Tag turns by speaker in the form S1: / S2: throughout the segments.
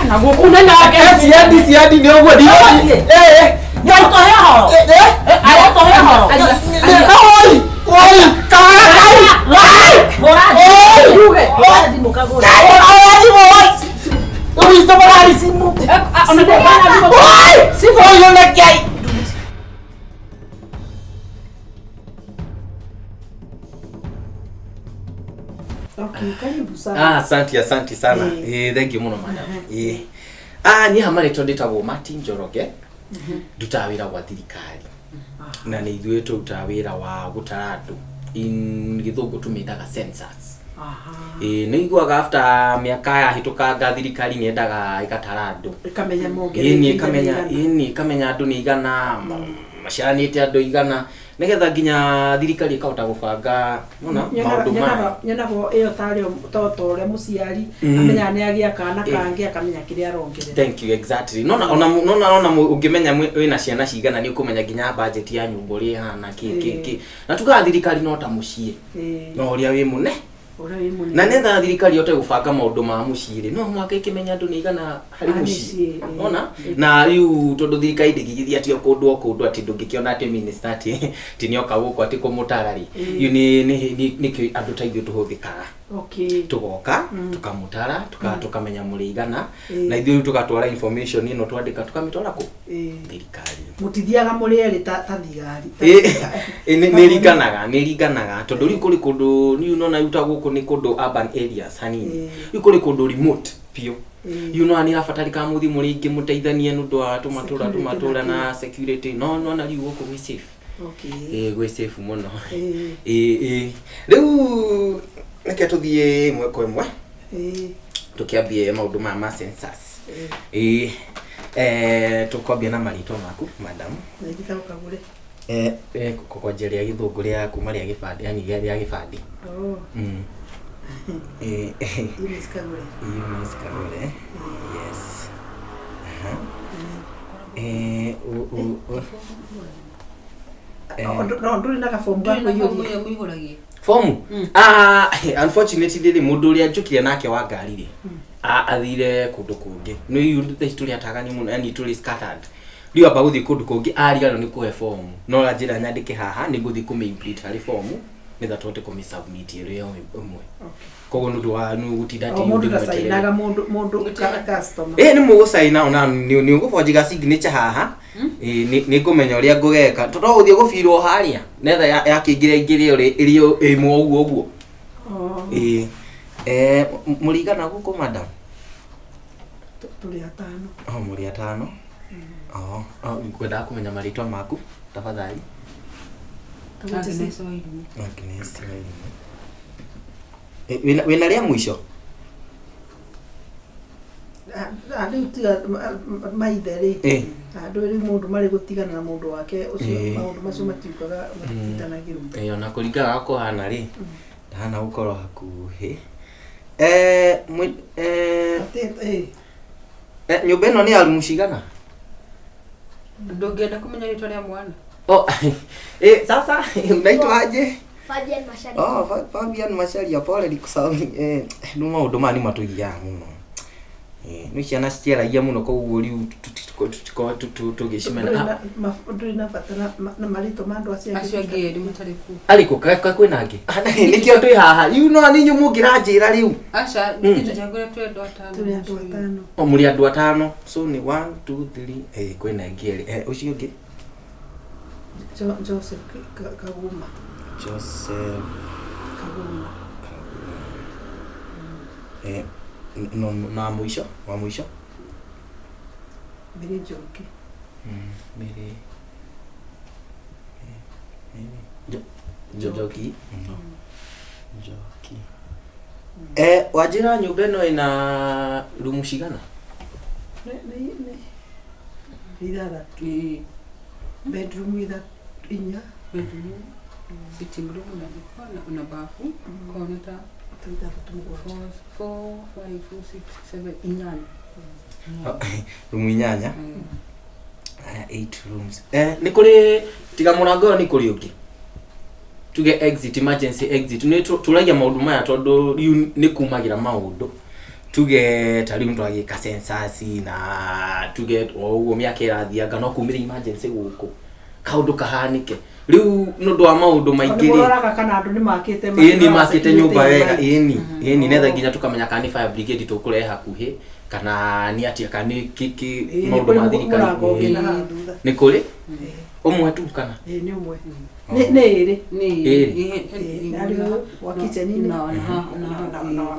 S1: Na gũkũ nene wake.
S2: Ciandi ciandi nĩ ũguo
S3: Ũgũthiĩ.
S2: Eh.
S3: Nĩ ũtũhe ũhoro.
S2: Eh.
S3: Arĩa ũtũhe ũhoro.
S2: Oi! Oi! Kaga kai! Oi!
S3: Hũra
S2: Oi!
S3: thimũ. Hũra thimũ kagũre.
S2: Oi! Thimũ oi! Oi, tafadhali simu.
S1: Ona thimũ.
S2: Oi! Simu oi unakei.
S4: Okay, karibu sana.
S2: Ah, asante asante sana. Eh, thank you muno madam. Eh. Ah, niĩ hama rĩtwa ndĩtagwo Martin Njoroge. Ndutaga wĩra gwa thirikari. Na nĩ ithuĩ tũrutaga wĩra wa gũtara andũ. In gĩthũngũ tũmĩtaga census.
S4: Aha.
S2: Ĩĩ nĩ iguaga after mĩaka yahĩtũkanga thirikari nĩ yendaga ĩgatara andũ.
S4: Ĩkamenya mongereire
S2: Ĩni ĩkamenya ĩni ĩkamenya andũ nĩ igana maciaranĩte andũ igana nĩgetha nginya thirikari ĩkahota gũbanga nona maũndũ mayo.
S4: Nyonaga ĩyo tarĩ to ta ũrĩa mũciari amenyaga nĩ agĩa kana kangĩ akamenya kĩrĩa arongerera.
S2: Thank you exactly. Nona ona nona ona ũngĩmenya wĩna ciana cigana nĩ ũkũmenya nginya budget ya nyũmba ũrĩa ĩhana kĩ kĩ kĩ. Na tugaga thirikari no ta mũciĩ.
S4: Ĩĩ,
S2: No ũrĩa wĩ mũne.
S4: ũrĩa wĩ mũnene.
S2: Na nĩgetha thirikari ĩhote gũbanga maũndũ ma mũciĩ rĩ, no mũhaka ĩkĩmenya andũ nĩ igana harĩ
S4: Harĩ
S2: mũciĩ.
S4: mũciĩ, ĩĩ.
S2: Ona? Na rĩu tondũ thirikari ndĩngĩgĩthiĩ atĩ o kũndũ o kũndũ atĩ ndũngĩkĩona atĩ minister atĩ atĩ nĩoka gũkũ atĩ kũmũtara rĩ. Rĩu nĩ nĩ nĩkĩo andũ ta ithuĩ tũhũthĩkaga.
S4: Okay.
S2: Tũgoka, tũkamũtara, tũkamenya mũrĩ igana,
S4: Ĩĩ.
S2: na ithuĩ rĩu tũgatwara information ĩno twandĩka tũkamĩtwara kũ?
S4: Ĩĩ.
S2: Thirikari.
S4: Mũtithiaga mũrĩ erĩ ta thigari.
S2: Ĩ, ĩ, nĩ ringanaga nĩ ringanaga tondũ rĩu kũrĩ kũndũ rĩu nona rĩu ta gũkũ nĩ kũndũ urban areas hanini
S4: Ĩĩ.
S2: rĩu kũrĩ kũndũ remote biũ
S4: Ĩĩ.
S2: rĩu nona nĩ ĩrabatarĩka mũthiĩ mũrĩ aingĩ mũteithanie nĩ ũndũ wa tũmatũra
S4: Security
S2: tũmatũra
S4: na
S2: na security no nona rĩu gũkũ gwĩ safe.
S4: Okay.
S2: Ĩ, gwĩ safe mũno.
S4: Ĩĩ.
S2: Ĩ, ĩ. Rĩu reke tũthiĩ ĩmwe kwa ĩmwe
S4: Ĩĩ.
S2: tũkĩambie maũndũ maya ma census.
S4: Ĩĩ.
S2: Ĩ, eh, tũkwambia na marĩtwa maku madam.
S4: Na njĩtagwo Kagũre.
S2: Eh, eh, kwanja rĩa gĩthũngũ rĩa kuma rĩa gĩbandĩ yani rĩa gĩbandĩ.
S4: Oh,
S2: Eh,
S4: Eunice Kagũre.
S2: Eunice Kagure. Yes. Aha. Eh, u, u, u.
S4: No, no, ndũrĩ na gabomu ga
S5: Ndũrĩ na bomu
S4: kũiyũria.
S5: ĩyo mũihũragia.
S2: Fomu? Ah, unfortunately rĩ mũndũ ũrĩa njũkire nake wa ngari rĩ athire kũndũ kũngĩ. Nĩ rĩu thaa ici tũrĩ atagani mũno yani tũrĩ scattered. Rĩu amba gũthiĩ kũndũ kũngĩ ariganĩrwo nĩ kũhe fomu. No anjĩra nyandĩke haha nĩ ngũthiĩ kũmĩ-imprint harĩ fomu nĩgetha tũhote kũmĩ-submit ĩrĩ o ĩmwe. Koguo nĩ ũndũ wa nĩ gũtinda
S4: O
S2: atĩ
S4: mũndũ
S2: ndĩmweterere.
S4: ndacainaga mũndũ mũndũ customer.
S2: Ĩ nĩ mũgũcaina ona nĩ ũgũbonjiga signature haha. Ĩ nĩ ngũmenya ũrĩa ngũgeka. Tondũ no gũthiĩ gũbirwo harĩa netha yakĩingĩra ingĩre ĩrĩ ĩmwe ũguo ũguo.
S4: Oh,
S2: Ĩ eh, mũrĩ igana gũkũ madam?
S4: Tũrĩ atano.
S2: Oh, mũrĩ atano. Oh, oh, ngwendaga kũmenya marĩtwa maku tafadhali.
S5: Agnes Wairimu.
S2: Agnes Wairimu. Eh, wĩna rĩa mũico?
S4: Ah, rĩu tiga maithe rĩ.
S2: Ĩ.
S4: Andũ rĩu mũndũ marĩ gũtigana na mũndũ wake ũcio
S2: Ĩ.
S4: maũndũ macio matiukaga matitindanagĩrwo.
S2: Ĩ, ona kũringana na kũhana rĩ ndahana gũkorwo hakuhĩ. Eh, eh,
S4: Atĩ ĩ.
S2: eh, nyũmba ĩno nĩ ya rumu cigana?
S5: Ndũngĩenda kũmenya rĩtwa rĩa mwana.
S2: Oh, eh, sasa unaitwa aje?
S6: Fabian Macharia.
S2: Oh, Fabian Macharia, pole nikusahau. Eh, nĩ maũndũ maya nĩ matũgiaga mũno. Eh, nĩ ciana citiaragia mũno koguo rĩu tũtikoragwo tũgĩcimena.
S4: Ndũrĩ na ndũrĩ na bata na marĩtwa ma andũ acio
S5: Acio angĩ erĩ matarĩ kuo.
S2: Arĩkũ ka kwĩna angĩ? Ah, nĩkĩo twĩ haha. Rĩu no nĩ inyuĩ mũngĩranjĩra rĩu.
S5: Aca, nĩ tũjangũra twĩ andũ atano.
S4: Tũrĩ andũ atano.
S2: O mũrĩ andũ atano. So nĩ 1 2 3 eh kwĩna angĩ erĩ. Eh, ũcio ũngĩ?
S4: Joseph Kaguma.
S2: Joseph
S4: Kaguma.
S2: Eh, no na mũico, wa mũico?
S4: Mary Njoki.
S2: Mary Njoki. Njoki. Eh, wanjĩra nyũmba ĩno ĩna rumu cigana?
S4: Nĩ nĩ nĩ ithathatũ.
S5: Ĩĩ.
S4: Bedroom ithatũ inya.
S5: Bedroom, sitting room na jiko na bafu. Kona ta
S4: Ta ithathatũ mũgwanja.
S5: 4, 5, 6, 7, inyanya.
S2: Rumu inyanya. Aya, 8 rooms. Eh, nĩ kũrĩ tiga mũrango ũyũ nĩ kũrĩ ũngĩ. Tuge exit emergency exit nĩ tũragia maũndũ maya tondũ rĩu nĩ kumagĩra maũndũ. Tuge ta rĩu twagĩka census na tuge o ũguo mĩaka ĩrathianga no kumĩre emergency gũkũ kaũndũ kahanĩke rĩu nĩ ũndũ wa maũndũ maingĩ rĩ
S4: Nĩmũroraga kana andũ nĩmakĩte
S2: ĩni makĩte nyũmba wega ĩni ĩni netha nginya tũkamenya kana nĩ fire brigade tũkũrehe hakuhĩ kana nĩ atĩa kana nĩ kĩ maũndũ ma thirikari
S4: mũrango ũngĩ
S2: ĩĩ.
S4: na haha thutha.
S2: Nĩ kũrĩ ũmwe tu kana
S4: Ĩĩ, nĩ ũmwe. Nĩ ĩrĩ.
S2: Ĩrĩ.
S4: Ĩĩ, na harĩ ũyũ wa kitchen-inĩ na wa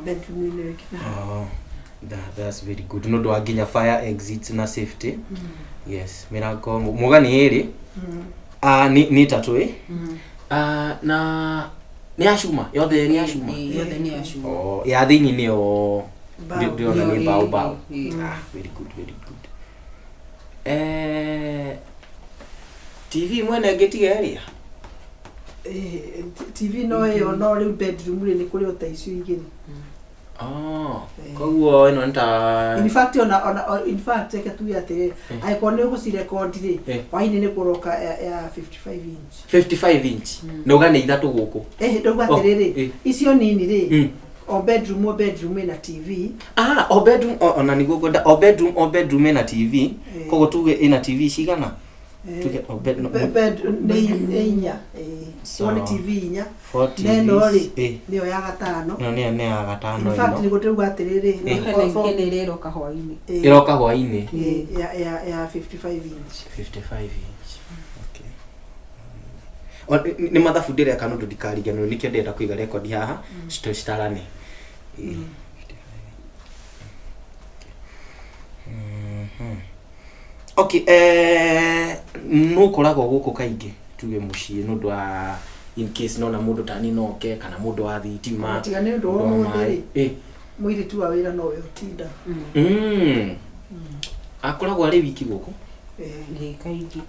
S4: bedroom-inĩ ũngĩ na haha.
S2: Oh, that's very good nĩ ũndũ wa nginya fire exits na safety. Yes, mĩrango muga nĩ ĩrĩ. Ah, nĩ ĩtatũ ĩ. Ah, na nĩ ya cuma yothe nĩ ya cuma.
S5: Yothe nĩ ya cuma.
S2: Oh, ya thĩinĩ nĩyo
S4: Bao.
S2: ndĩrona nĩ
S5: Nĩyo
S2: bao
S5: ĩ-
S2: bao.
S5: ĩ.
S2: Ah, very good, very good. TV mwene ngĩtiga ĩrĩa.
S4: Ĩĩ, TV no ĩyo no rĩu bedroom rĩ nĩ kũrĩ o ta icio igĩrĩ.
S2: Oh,
S4: Ĩ.
S2: koguo ĩno nĩ ta
S4: In fact ona in fact reke tuge atĩrĩrĩ, angĩkorwo nĩ ũgũcirekondi rĩ,
S2: Eh.
S4: hwaĩ-inĩ nĩ kũroka ya 55 inch.
S2: 55 inch. Na uga nĩ ithatũ gũkũ.
S4: Eh, ndauga
S2: Oh,
S4: atĩrĩrĩ,
S2: eh.
S4: icio nini rĩ,
S2: Mm.
S4: o bedroom o bedroom ĩna TV.
S2: Ah, o bedroom ona nĩguo ngwenda o bedroom o bedroom ĩna TV.
S4: Eh.
S2: Koguo tuge ĩna TV cigana?
S4: Eh,
S2: Tuge o bed no,
S4: bed nĩ inya. Ĩĩ,
S2: Sawa.
S4: kuo nĩ TV inya.
S2: Four
S4: Na ĩno rĩ,
S2: TVs. Eh.
S4: nĩyo ya gatano.
S2: Ĩno nĩyo ya gatano
S4: In fact
S2: ĩno.
S4: nĩguo ndauga atĩrĩrĩ,
S2: Eh.
S5: Hena hena ĩrĩa ĩroka hwaĩ-inĩ.
S4: ĩĩ,
S2: Ĩroka hwaĩ-inĩ.
S4: ĩĩ, ya 55 inch.
S2: 55 inch. Okay. Nĩ mathabu ndĩreka nĩ ũndũ ndikariganĩrwo nĩkĩo ndĩrenda kũiga rekondi haha citarane. Ĩĩ. Mhm. Okay, nũ ũkoragwo gũkũ kaingĩ tuge mũciĩ nĩ ũndũ wa in case nona mũndũ tani noke kana mũndũ wa thitima
S4: Tiga nĩ ũndũ wa
S2: mũndũ wa
S4: ũmũthĩ
S2: maĩ.
S4: rĩ.
S2: Ĩ.
S4: Mũirĩtu wa wĩra nowe ũtinda.
S2: Mm. Akoragwo arĩ wiki gũkũ.
S4: Ĩĩ.
S5: Ĩ, kaingĩ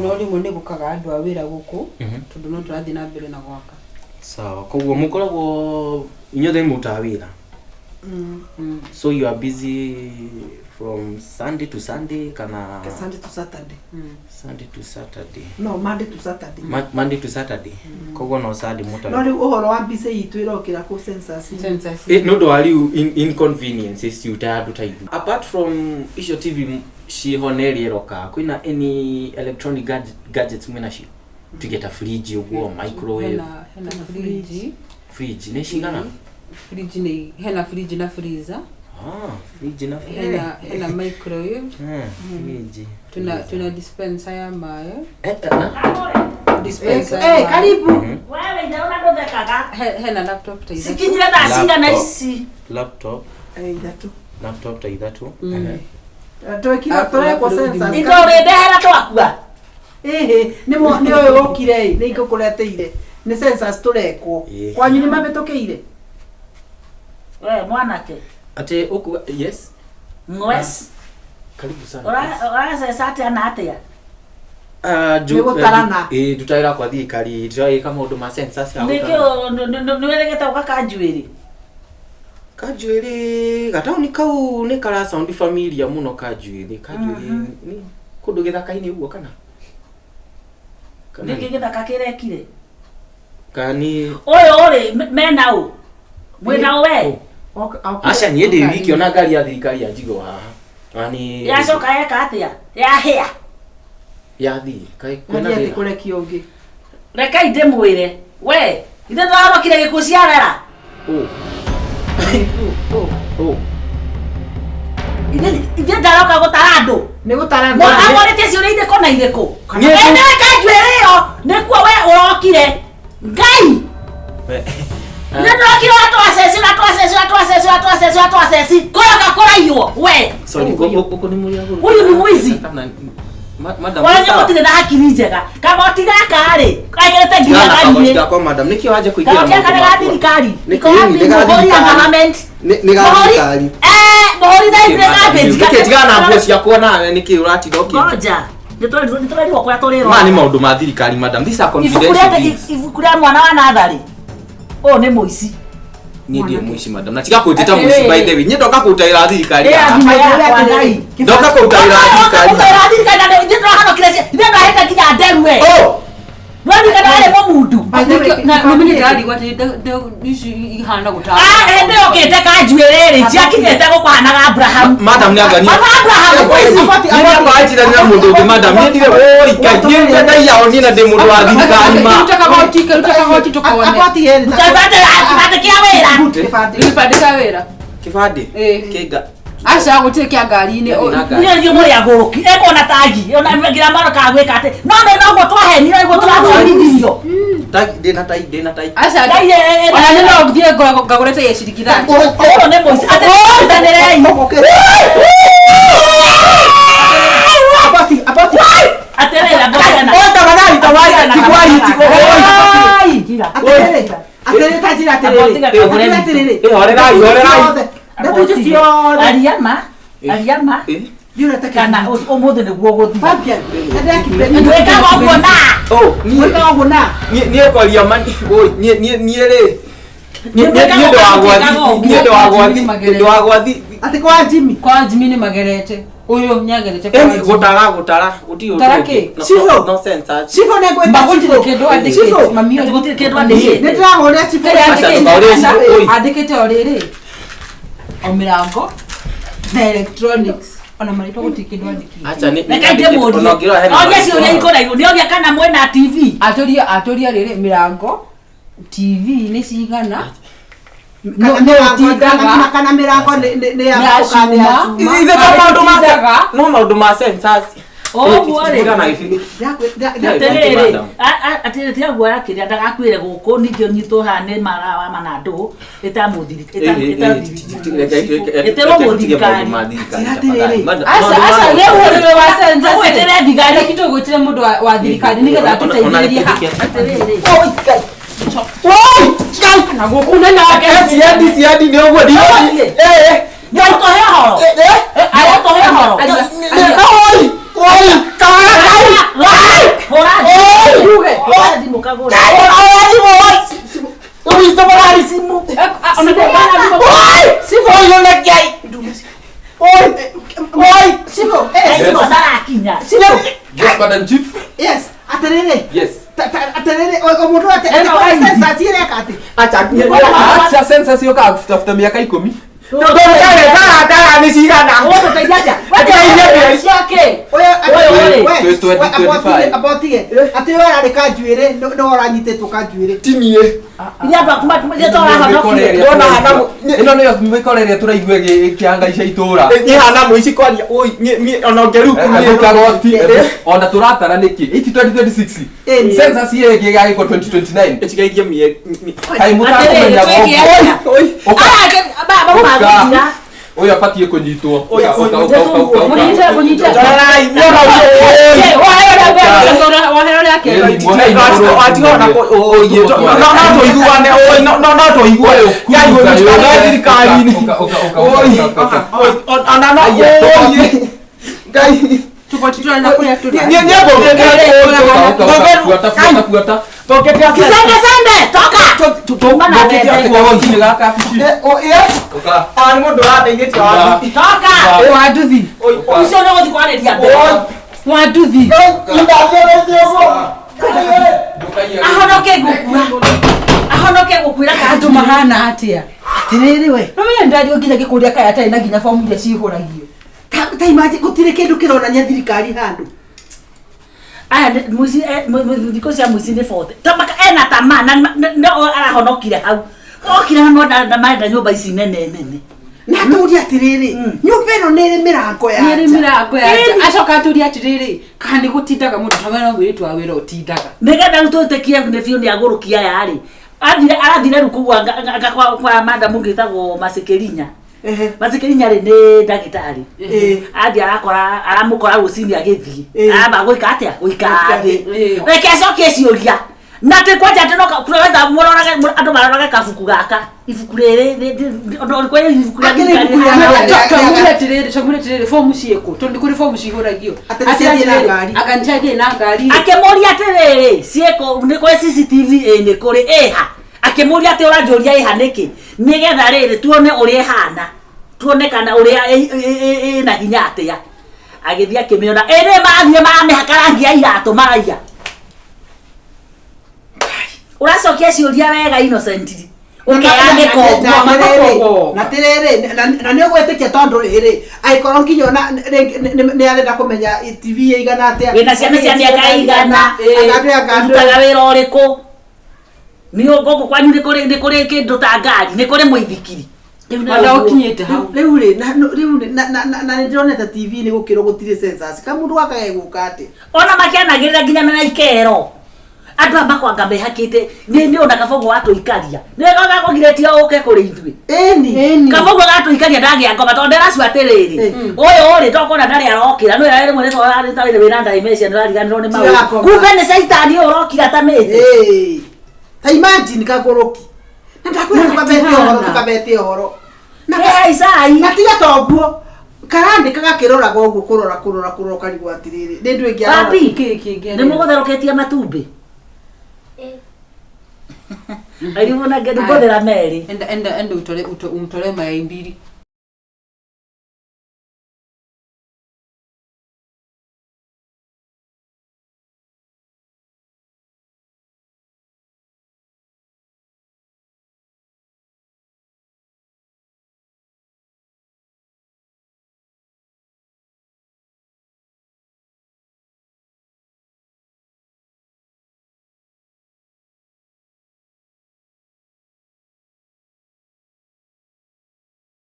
S5: no rĩmwe nĩ gũkaga andũ a wĩra gũkũ
S2: Mhm.
S5: tondũ no tũrathiĩ na mbere na gwaka.
S2: Sawa, koguo mũkoragwo inyuothe nĩ mũrutaga wĩra.
S4: Mm.
S2: So you are busy from Sunday to Sunday kana
S4: Sunday to Saturday.
S2: Sunday to Saturday.
S4: No, Monday to Saturday.
S2: Monday to Saturday. Koguo no Sunday
S4: No
S2: mũtarĩ.
S4: rĩu ũhoro wa mbica itũ ĩrokĩra kũ census.
S5: Census.
S2: Nĩ ũndũ wa rĩu inconveniences ciu ta andũ ta ithuĩ. Apart from icio TV ciĩho na ĩrĩa ĩroka, kwĩna any electronic gadgets mwĩna cio? Tuge ta fridge ũguo, microwave,
S5: Hena fridge.
S2: fridge nĩ cigana?
S5: Fridge nĩ hena fridge na freezer.
S2: Ah, fridge na
S5: Hena microwave.
S2: Fridge.
S5: Tuna dispenser ya maĩ.
S2: Na?
S5: Dispenser ya
S4: Eh,
S5: maĩ.
S4: karibu.
S3: Wewe njaona ndothekaga.
S5: Hena laptop ta ithatũ.
S3: Sikinyire thaa cigana
S2: Laptop.
S3: ici.
S2: Laptop,
S4: Eh, ithatũ.
S2: laptop ta ithatũ.
S4: Twekira tũrekwo census.
S3: Indo ũrĩndehera twakua.
S4: Ĩhĩ, nĩ nĩ ũyũ wokire ĩ, nĩ ingũkũreteire. Nĩ census tũrekwo.
S2: Ĩĩ.
S4: Kwanyu nĩ mabĩtũkĩire?
S3: We mwanake.
S2: Atĩ ũkuga yes.
S3: Ngwes.
S2: Karibu sana.
S3: Ũraceca atĩa na atĩa?
S2: Ah,
S4: Nĩ gũtarana.
S2: Ĩĩ, ndutagĩra kwa thirikari, ndĩragĩka maũndũ ma census ya
S3: Nĩkĩ
S2: gũtarana.
S3: nĩwĩrĩgĩte gũka kanjuĩrĩ?
S2: Kanjuĩrĩ, gataũni kau nĩ kara sound familiar mũno kanjuĩrĩ. Kanjuĩrĩ nĩ kũndũ gĩthaka-inĩ ũguo kana? Kana
S3: Nĩkĩ gĩthaka kĩrekire?
S2: Kana nĩ
S3: Ũyũ rĩ mena ũ? Mwĩna ũ we?
S2: Aca niĩ ndĩ wiki ona ngari ya thirikari yanjigwo haha. Na nĩ
S3: Yacoka yeka atĩa? Yahĩa.
S2: Yathiĩ. Kaĩ kwĩna
S4: Athiĩ atĩ
S2: thĩna?
S4: kũrekia ũngĩ.
S3: Rekei ndĩmwĩre. We, ithe ndĩrahonokire gĩkuũ ciarera.
S2: Ũ. Ũ.
S3: Ithe ndaroka gũtara andũ.
S4: Nĩ gũtarana.
S3: Amorĩtie ciũria irĩkũ na irĩkũ?
S2: Niĩ
S3: We nĩwe kanjuĩrĩ ĩyo nĩkuo we ũrokire. Ngai!
S2: We.
S3: Nĩ ndĩrokire ũratwaceci ũratwaceci ũratwaceci ũratwaceci ũratwaceci kũroka kũraiywo we.
S2: Sorry, gũkũ nĩ mũrĩ agũrũ.
S3: Ũyũ nĩ mũici.
S2: Kana madam.
S3: Wanyu mũtirĩ na hakiri njega. Kagoti gaka rĩ, kaigĩrĩte nginya ngari-inĩ.
S2: Gakwa madam, nĩkĩo wanja kũingĩra
S3: Kagoti gaka nĩ ga
S2: maũndũ makwa.
S3: thirikari.
S2: Nĩ-
S3: Nĩko
S2: ĩĩ, nĩ ga
S3: mũhũri ya
S2: thirikari.
S3: government.
S2: Nĩ ga
S3: Mũhũri-
S2: thirikari.
S3: Mũhũri thaa ithuĩ garbage.
S2: Nĩkĩ tigana na nguo ciakwa nawe nĩkĩ ũratinda ũkĩ
S3: Ngoja. Nĩtũrerirwo kũrĩa tũrĩrwo.
S2: Maya nĩ maũndũ ma thirikari madam, these are
S3: Ibuku
S2: confidential
S3: rĩa
S2: things.
S3: ibuku rĩa mwana wa natharĩ. Ũyũ nĩ mũici.
S2: Niĩ ndirĩ mũici madam, na tiga kũnjĩta mũici by the way. Niĩ ndoka kũruta wĩra wa thirikari
S3: Ĩ,
S2: haha.
S3: thimũ yakwa Ngai.
S2: Ndoka kũruta wĩra wa thirikari
S3: Ũka
S2: haha.
S3: thirikari na ithuĩ tũrahonokire ithuĩ tũrahĩte nginya nderu we.
S2: Oh!
S3: Ndwaririkana arĩ mũmundu.
S4: By the way,
S5: Na
S4: kĩbandĩ
S5: mimi
S4: gĩkĩ-
S5: ndirarigwo atĩ ici ihana gũtara.
S3: Ah, hĩndĩ yũkĩte kanjuĩrĩ rĩ, ciakinyĩte gũkũhanaga Abraham.
S2: Madam nĩ angania.
S3: Baba Abraham kwĩci.
S2: Niĩ nĩ akwanjiranĩra mũndũ ũngĩ madam. Niĩ ndirĩ oi Ngai. Niĩ nĩ ndaiya o niĩ na ndĩ mũndũ wa thirikari ma.
S5: Ruta kagoti, ruta kagoti tukone.
S4: Agoti heri ta-
S3: Kĩbandĩ kĩbandĩ kĩa wĩra.
S4: Kĩbandĩ.
S5: Gĩbandĩ kĩa wĩra.
S2: Kĩbandĩ.
S5: Ĩĩ.
S2: Kĩnga.
S5: Aca gũtirĩ kĩa ngari-inĩ.
S2: Gĩathiĩ na ngari.
S3: Niĩ nĩ mũrĩ agũrũki ekuona tagi ona ngira mwana ka gwĩka atĩ no nĩ noguo twahenire nĩguo tũrathomithirio.
S2: Tai ndĩna tai ndĩna tai.
S5: Aca
S3: Ngai,
S5: ona nĩ no thiĩ ngagũre ta ya ciringi thate.
S3: Ũyũ nĩ mũici atĩ nyitanĩrei.
S4: Aboti, aboti.
S3: Atĩrĩrĩ ambũkena.
S2: Oi tafadhali tafadhali tiguai tiguai.
S4: Atĩrĩrĩ, atĩrĩrĩ ta njĩra atĩrĩrĩ.
S3: Aboti gakagũre
S4: Atĩrĩrĩ, atĩrĩrĩ.
S2: Ĩ, horerai, horerai.
S4: Ciothe. Ndeto icio ciothe.
S3: Aria ma aria ma
S2: Eh.
S4: Ndiũrete
S3: kana
S4: kĩbindi.
S3: ũmũthĩ nĩguo ũgũthiĩ.
S4: Fabian, nĩndakĩbindi.
S3: Twĩkaga ũguo na
S2: Oh, niĩ
S4: Gwĩkaga ũguo na.
S2: niĩ niĩ kwaria ma oi niĩ niĩ niĩ rĩ. Niĩ niĩ niĩ ndĩ wa gwathi niĩ ndĩ wa gwathi ndĩ wa gwathi.
S4: Atĩ kwa Jimmy.
S5: Kwa Jimmy nĩ magerete. Ũyũ nĩagerete kwa
S2: Eni
S5: Jimmy.
S2: gũtara gũtara gũtirĩ ũndũ
S5: Gũtara
S2: ũngĩ.
S5: kĩ?
S2: No-
S4: Cibũ.
S2: no sense aci.
S4: Cibũ nĩngwĩta
S5: Ma gũtirĩ
S4: cibũ.
S5: kĩndũ andĩkĩte.
S4: Cibũ.
S5: Mami
S3: Atĩ
S5: ũyũ.
S3: gũtirĩ kĩndũ andĩkĩte.
S4: Nĩndĩrahũrĩra cibũ.
S5: Kĩrĩa
S2: Aca,
S5: andĩkĩte,
S2: ndũkaũrie
S5: aca,
S2: cibũ, oi.
S5: andĩkĩte o rĩrĩ o mĩrango na electronics ona marĩtwa gũtirĩ kĩndũ andĩkĩte.
S2: Aca nĩ
S3: Reke ndĩmũrie.
S2: ona ũngĩrora hena
S3: Orie
S2: marĩtwa.
S3: ciũria ikũraihu. Nĩoria kana mwĩna TV.
S5: Atũria atũria rĩrĩ mĩrango TV nĩ cigana
S4: Kana
S5: No-
S4: mĩrango-
S5: nũtindaga.
S4: kana- kana mĩrango nĩ ya
S5: Nĩ ya
S4: mbaũ kana nĩ ya
S5: cuma.
S4: cuma.
S2: Ithe to maũndũ ma
S5: Arĩtindaga.
S2: no maũndũ ma census.
S3: Ũguo rĩ.
S2: Tigana gĩbindi.
S3: Atĩrĩrĩ,
S2: Madam.
S3: atĩrĩrĩ tiga guoya kĩrĩa ndagakuĩre gũkũ ningĩ ũnyitwo haha nĩ mara wa manandũ ĩtamũthiri ĩtĩrwo mũthirikari
S4: Atĩrĩrĩ.
S5: Aca aca rĩu ũrĩrĩ wa census
S3: Ũgwĩtĩre thigari.
S5: Reke tũgwĩtĩre mũndũ wa thirikari nĩgetha atũteithĩrĩrie ha
S3: Atĩrĩrĩ
S5: na gũkũ nene wake
S2: Ciandi ciandi nĩ ũguo
S3: Ũgũthiĩ. Nĩũtũhe ũhoro Nĩũtũhe ũhoro Hũra
S5: Yuge.
S3: hũra thimũ kagũre
S4: Cibũ, eh,
S3: Thimũ ndarakinya
S4: Cibũ.
S6: Yes, Madam Chief.
S4: Yes, atĩrĩrĩ.
S6: Yes.
S4: Atĩrĩrĩ, o mũndũ atĩ
S3: Ĩno
S4: kwa
S3: waini.
S4: census ĩreka atĩ.
S6: Acha census yoka kutafuta miaka 10.
S2: Ndara nĩ cigana.
S3: Ũgũtũteithia atĩa?
S2: Ũteithia
S3: Ciake.
S4: Ũyũ
S3: Ũyũ rĩ.
S4: we,
S6: Twenty,
S4: we,
S6: 25.
S4: abotige. Atĩ ũyũ ararĩ kanjuĩrĩ, nĩwe ũranyitĩtwo kanjuĩrĩ.
S2: Ti niĩ.
S3: Iria andũ aku iria tũrahonokire.
S2: Ndona hana
S6: Ĩno nĩyo mĩkora ĩrĩa tũraigua ĩkĩhangaica itũra.
S2: Niĩ hana mũici kwaria oi niĩ niĩ ona ũngĩrĩu
S6: Andũ kagoti ona tũratara nĩkĩ? Iti 2026.
S4: Ĩni.
S6: Census ĩyo ĩngĩ ĩgagĩkwo 2029.
S2: Ĩtigairie mĩeri.
S6: Kaĩ mũtakũmenya
S5: Atĩrĩrĩ, twĩke
S6: gũkũ.
S2: Oi.
S6: Ũka.
S3: Aya angĩ ba
S6: Ũka. Ũyũ abatiĩ kũnyitwo.
S2: Oi,
S6: Ũka, ũka, ũka, ũka, ũka, ũka.
S5: Mũnyite mũnyite
S2: Njorerai muona ũyũ.
S5: wohera ũrĩa
S6: Ĩni,
S5: akerwo
S6: muohei mũrũ.
S2: Watigona no tũiguane oi no no tũiguane. Ngai gũtũtwara thirikari-inĩ.
S6: Ũka, ũka, ũka,
S2: Oi.
S6: ũka, ũka, ũka.
S2: Ona no
S6: Aya,
S2: oi. Ngai.
S5: tũgotitũra na kũrĩa tũrĩ
S2: Niĩ niĩ ngũgĩte
S6: Ũka, ũka, ũka, buata, buata, buata.
S3: Kisende sende toka.
S6: Ngũkĩte kagoti gaka abici. Ũka.
S2: Nĩ mũndũ ũrandeithĩtie wathi.
S3: Toka.
S5: wa nduthi
S3: Ũcio nĩ ũgũthiĩ kwarĩria mbere.
S5: wa nduthi
S3: Ahonoke gũkua. Ahonoke gũkuĩra
S5: andũ
S3: kanjũ.
S5: mahana atĩa
S4: Atĩrĩrĩ we.
S5: nomenya ndario nginya gĩkũria kaya atarĩ na nginya bomu iria cihũragio
S4: Ta imagine gũtirĩ kĩndũ kĩronania thirikari handũ.
S3: Aya nĩ- mũici thikũ cia mũici nĩ 40. Ta maka ena tamaa na no arahonokire hau. Okire na monda na marenda nyũmba ici nene nene.
S4: Na atũrie atĩrĩrĩ, nyũmba ĩno nĩ ĩrĩ mĩrango ya
S5: nĩ ĩrĩ
S4: nja.
S5: mĩrango ya nja acoka atũria atĩrĩrĩ kana nĩ gũtindaga mũndũ tamena mũirĩtu wa wĩra ũtindaga
S3: Nĩgetha rĩu twĩtĩkie nĩ biũ nĩ agũrũkia aya rĩ. Athire arathire rĩu kũu anga kwa madam ũngĩ wĩtagwo Masikirinya.
S4: Ehe.
S3: Masikirinya rĩ nĩ ndagĩtarĩ.
S4: Ĩĩ.
S3: Athiĩ arakora aramũkora rũcinĩ agĩthiĩ.
S4: Ĩĩ.
S3: Aramba gwĩka atĩa? Gũikara thĩ.
S5: Ĩĩ.
S3: Reke acokie ciũria. Na atĩ kwanja atĩ no kũrora mũrorage andũ marorage kabuku gaka. Ibuku rĩrĩ ũndũ kwĩ ibuku rĩa
S4: Akĩrĩ
S3: thirikari
S4: ibuku rĩa
S3: rĩhana.
S4: thirikari.
S5: twamwĩre atĩrĩrĩ twamwĩre atĩrĩrĩ bomu ciĩkũ tondũ nĩ kũrĩ bomu cihũragio
S4: Atĩ nĩ ciathiĩ na ngari.
S5: anga nĩ ciathiĩ na ngari
S3: Akĩmũria atĩrĩrĩ ciĩkũ nĩ kũrĩ CCTV ĩ nĩ kũrĩ ĩha. Akĩmũria atĩ ũranjũria ĩha nĩkĩ? Nĩgetha rĩrĩ tuone ũrĩa ĩhana. Tuone kana ũrĩa ĩna hinya atĩa. Agĩthiĩ akĩmĩona ĩ nĩ mathiĩ maramĩhaka rangi ya iratũ maraiya. Ũracokia ciũria wega innocently. Ũkeyanĩka ũguo.
S1: Makabogo.
S4: Na tiriri na nĩ ũgwĩtĩkia tondũ rĩrĩ angĩkorwo nginya ona nĩ arenda kũmenya TV ĩigana atĩa
S3: Wĩna ciana cia mĩaka ĩigana.
S4: Akandũ
S3: Ũrutaga wĩra ũrĩkũ? Nĩ gũkũ kwanyu nĩ kũrĩ nĩ kũrĩ kĩndũ ta ngari, nĩ kũrĩ mũithikiri.
S5: Ona ũkinyĩte hau.
S4: rĩu rĩ na rĩu rĩ na na na nĩ ndĩronete TV nĩ gũkĩrwo gũtirĩ census kamũndũ gaka gegũka atĩa
S3: Ona makĩanagĩrĩra nginya na ikero. Andũ aya makwanga mehakĩte nĩ nĩ ona kabogo watũikaria. Nĩ gakũgirĩtie ũke kũrĩ ithuĩ.
S4: ĩni
S3: Kabogo gatũikaria ndagĩa ngoma tondũ ndĩracu atĩrĩrĩ. Ũyũ rĩ tokona ndarĩ arokĩra nĩ wĩra rĩmwe nĩ wĩna dementia nĩ ũrariganĩrwo nĩ maũndũ.
S4: Tirakoma.
S3: Kumbe nĩ caitani ũyũ ũrokire atamĩte.
S4: Ĩĩ. ta imagine kagũrũki na ndakwĩra tũkabete ũhoro tũkabete ũhoro Na
S3: Nĩ haicai.
S4: na tiga toguo karandĩka gakĩroraga ũguo kũrora kũrora kũrora ũkarigwo atĩrĩrĩ nĩ ndũ ĩngĩ arora.
S3: Papi,
S5: Kĩ kĩngĩ
S3: nĩ mũgũtherũkĩtie matumbĩ?
S7: Eh.
S3: Arimũ na ngũthera merĩ.
S5: Enda enda enda utore umtore mayai mbili.